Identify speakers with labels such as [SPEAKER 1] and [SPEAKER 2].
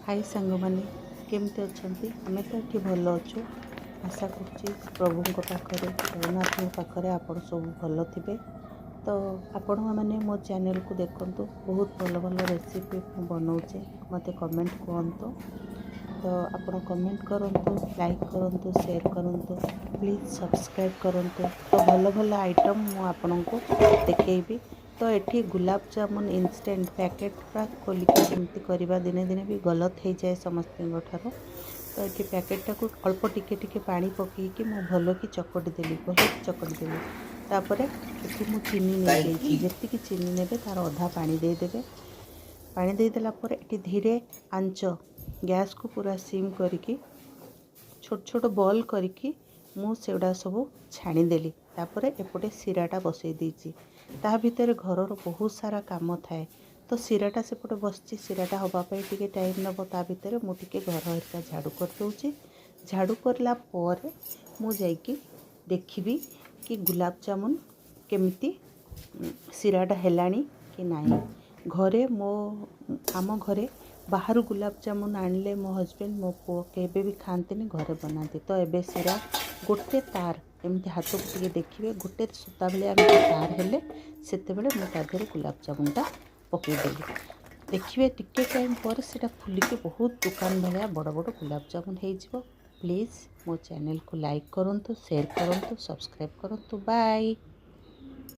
[SPEAKER 1] High ସାଙ୍ଗମାନେ, କେମିତି ଅଛନ୍ତି? ଆମେ ତ ଏଠି ଭଲ ଅଛୁ। ଆଶା କରୁଛି ପ୍ରଭୁଙ୍କ ପାଖରେ, ଜଗନ୍ନାଥଙ୍କ ପାଖରେ ଆପଣ ସବୁ ଭଲ ଥିବେ। ତ ଆପଣମାନେ ମୋ ଚ୍ୟାନେଲକୁ ଦେଖନ୍ତୁ, ବହୁତ ଭଲ ଭଲ ରେସିପି ମୁଁ ବନାଉଛି। ମୋତେ କମେଣ୍ଟ କୁହନ୍ତୁ। ତ ଆପଣ କମେଣ୍ଟ କରନ୍ତୁ, ଲାଇକ୍ କରନ୍ତୁ, ସେୟାର କରନ୍ତୁ, ପ୍ଲିଜ୍ ସବସ୍କ୍ରାଇବ୍ କରନ୍ତୁ। ତ ଭଲ ଭଲ ଆଇଟମ୍ ମୁଁ ଆପଣଙ୍କୁ ଦେଖେଇବି। ତ ଏଠି ଗୁଲାବଜାମୁନ ଇନଷ୍ଟାଣ୍ଟ ପ୍ୟାକେଟ୍ ପୁରା ଖୋଲିକି କେମିତି କରିବା, ଦିନେ ଦିନେ ବି ଗଲତ ହେଇଯାଏ ସମସ୍ତଙ୍କ ଠାରୁ। ତ ଏଠି ପ୍ୟାକେଟ୍ଟାକୁ ଅଳ୍ପ ଟିକେ ଟିକେ ପାଣି ପକାଇକି ମୁଁ ଭଲକି ଚକଟି ଦେଲି, ଭଲକି ଚକଟି ଦେଲି। ତାପରେ ଏଠି ମୁଁ ଚିନି ନେଇଯାଇଛି। ଯେତିକି ଚିନି ନେବେ, ତା'ର ଅଧା ପାଣି ଦେଇଦେବେ। ପାଣି ଦେଇଦେଲା ପରେ ଏଠି ଧୀରେ ଆଞ୍ଚ, ଗ୍ୟାସ୍କୁ ପୁରା ସିମ୍ କରିକି ଛୋଟ ଛୋଟ ବଲ୍ କରିକି ମୁଁ ସେଗୁଡ଼ା ସବୁ ଛାଣିଦେଲି। ତାପରେ ଏପଟେ ଶିରାଟା ବସେଇ ଦେଇଛି। ତା ଭିତରେ ଘରର ବହୁତ ସାରା କାମ ଥାଏ। ତ ଶିରାଟା ସେପଟେ ବସିଛି। ଶିରାଟା ହେବା ପାଇଁ ଟିକେ ଟାଇମ୍ ନେବ। ତା ଭିତରେ ମୁଁ ଟିକେ ଘର ହେରିକା ଝାଡ଼ୁ କରିଦେଉଛି। ଝାଡ଼ୁ କରିଲା ପରେ ମୁଁ ଯାଇକି ଦେଖିବି କି ଗୁଲାବଜାମୁନ କେମିତି ଶିରାଟା ହେଲାଣି କି ନାହିଁ। ଘରେ ମୋ ଆମ ଘରେ ବାହାରୁ ଗୁଲାବଜାମୁନ ଆଣିଲେ ମୋ ହଜବେଣ୍ଡ, ମୋ ପୁଅ କେବେ ବି ଖାଆନ୍ତିନି, ଘରେ ବନାନ୍ତି। ତ ଏବେ ଶିରା ଗୋଟେ ତାର ଏମିତି ହାତକୁ ଟିକେ ଦେଖିବେ, ଗୋଟେ ସୂତା ଭଳିଆ ଏମିତି ତାର ହେଲେ ସେତେବେଳେ ମୁଁ ତା ଦେହରେ ଗୁଲାବଜାମୁନଟା ପକାଇଦେଲି। ଦେଖିବେ, ଟିକେ ଟାଇମ୍ ପରେ ସେଇଟା ଫୁଲିକି ବହୁତ ଦୋକାନ ଭଳିଆ ବଡ଼ ବଡ଼ ଗୁଲାବଜାମୁନ ହେଇଯିବ। ପ୍ଲିଜ୍ ମୋ ଚ୍ୟାନେଲକୁ ଲାଇକ୍ କରନ୍ତୁ, ସେୟାର କରନ୍ତୁ, ସବସ୍କ୍ରାଇବ୍ କରନ୍ତୁ। ବାଏ।